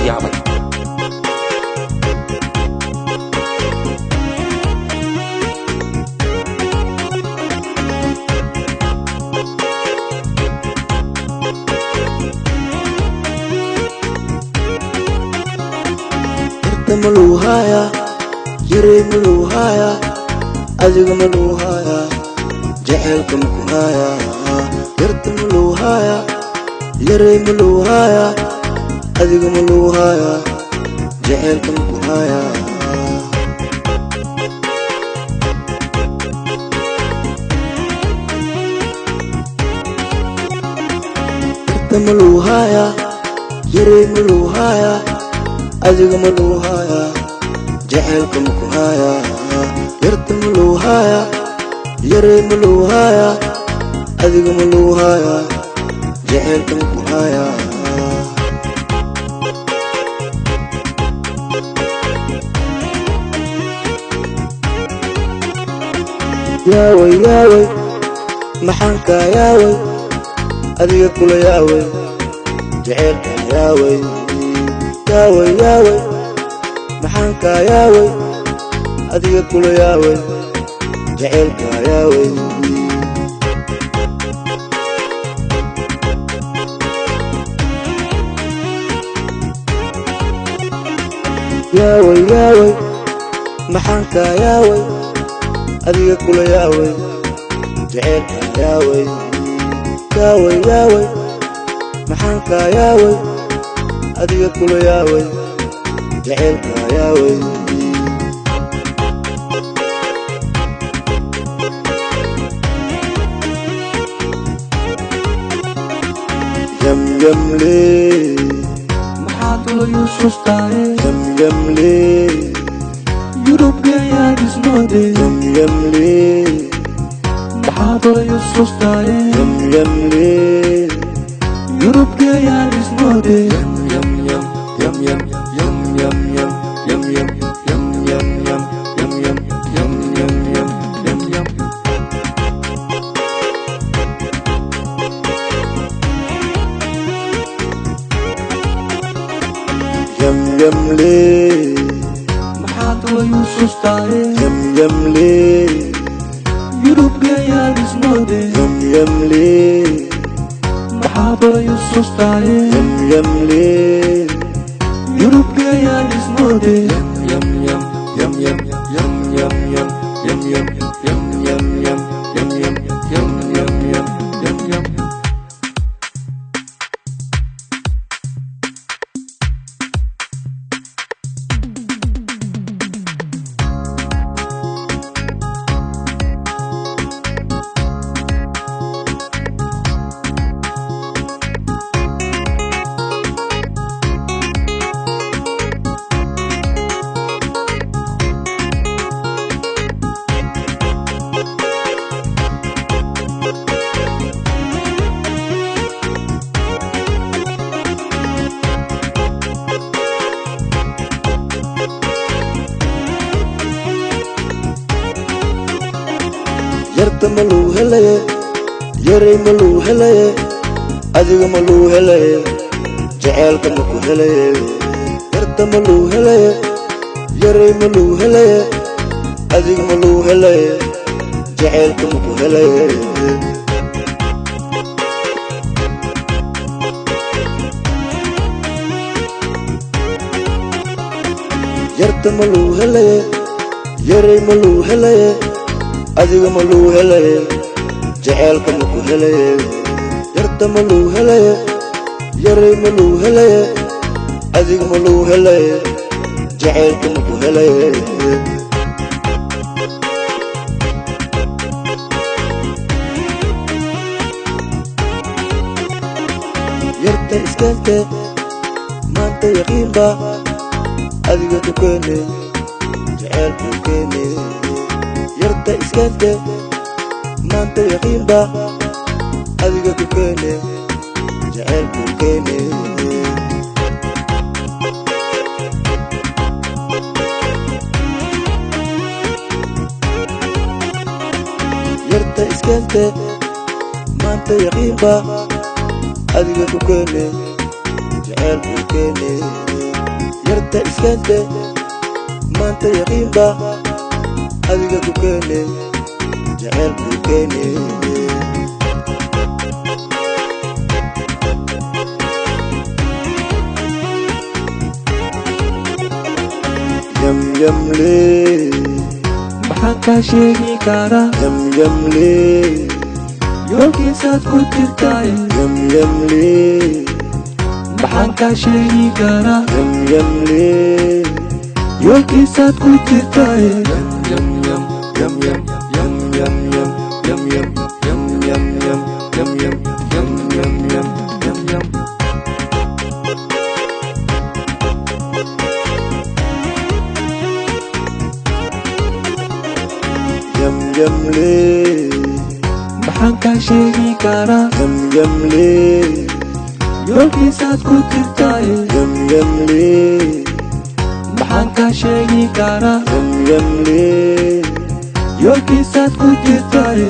Yaabay. Yarta ma lagu hayaa? Yaray, ma lagu hayaa? Adiga ma lagu hayaa? Jaceylka ma ku hayaa? Yarta ma lagu hayaa? Yaray, ma lagu hayaa? Adiga ma lagu hayaa? Jaceylka ma ku hayaa? Yarta ma lagu hayaa? Yaray, ma lagu hayaa? Adiga ma lagu hayaa? Jaceylka ma ku hayaa? Yarta ma lagu hayaa? Yaray, ma lagu hayaa? Adiga ma lagu hayaa? Jaceylka ma ku hayaa? Yaaway, yaaway, maxaan kaa yaaway? Adiga kula yaaway, jaceylka yaaway. Yaaway, yaaway, maxaan kaa yaaway? Adiga kula yaaway, jaceylka yaaway. Yaaway, yaaway, maxaan kaa yaaway? Adiga kula yaaway, jaceylka yaaway. Yaaway, yaaway, maxaan kaa yaaway? Adiga kula yaaway, jaceylka yaaway. Yamyamle. Maxaad ula yuusustaye? Yamyamle. Yurubkayaan ismoode. Yamyamle. Maxaad ula yuusustaye? Yamyamle. Yurubkayaan ismoode. Yam yam yam yam yam yam yam yam yam yam yam yam yam yam yam yam yam yam yam. Yam yam le. Maxaad ula yuusustaye? Yam yam le. Yurubkayaan ismoode. Yam yam le. Maxaad ula yuusustaye? Yam yam le. Yurubkayaan ismoode. Yam yam yam yam yam yam yam yam yam yam yam yam yam yam yam yam yam yam yam. Yarta ma lagu helaye? Yaray, ma lagu helaye? Adiga ma lagu helaye? Jaceylka ma ku helaye? Yarta ma lagu helaye? Yaray, ma lagu helaye? Adiga ma lagu helaye? Jaceylka ma ku helaye? Yarta ma lagu helaye? Yaray, ma lagu helaye? Adiga ma lagu helaye? Jaceylka ma ku helaye? Yarta ma lagu helaye? Yaray, ma lagu helaye? Adiga ma lagu helaye? Jaceylka ma ku helaye? Yarta iskente maanta yaqiinba adiga ku keene, jaceylku keene. Yarta iskente maanta yaqiinba adiga ku keene, jaceylku keene. Yarta iskente maanta yaqiinba adiga ku keene, jaceylku keene. Yarta iskeente maanta yaqiinba adiga ku keene, jeceyl ku keene. Yamyamle. Maxaan kaa sheegi karaa? Yamyamle. Yoolkiisaad ku jirtaaye. Yamyamle. Maxaan kaa sheegi karaa? Yamyamle. Yoolkiisaad ku jirtaaye. Yam yam yam yam yam yam yam yam yam yam yam yam yam yam yam yam yam yam yam. Yamyamle. Maxaan kaa sheegi karaa? Yamyamle. Yoolkiisaad ku jirtaaye. Yamyamle. Maxaan kaa sheegi karaa? Yamyamle. Yoolkiisaad ku jirtaaye.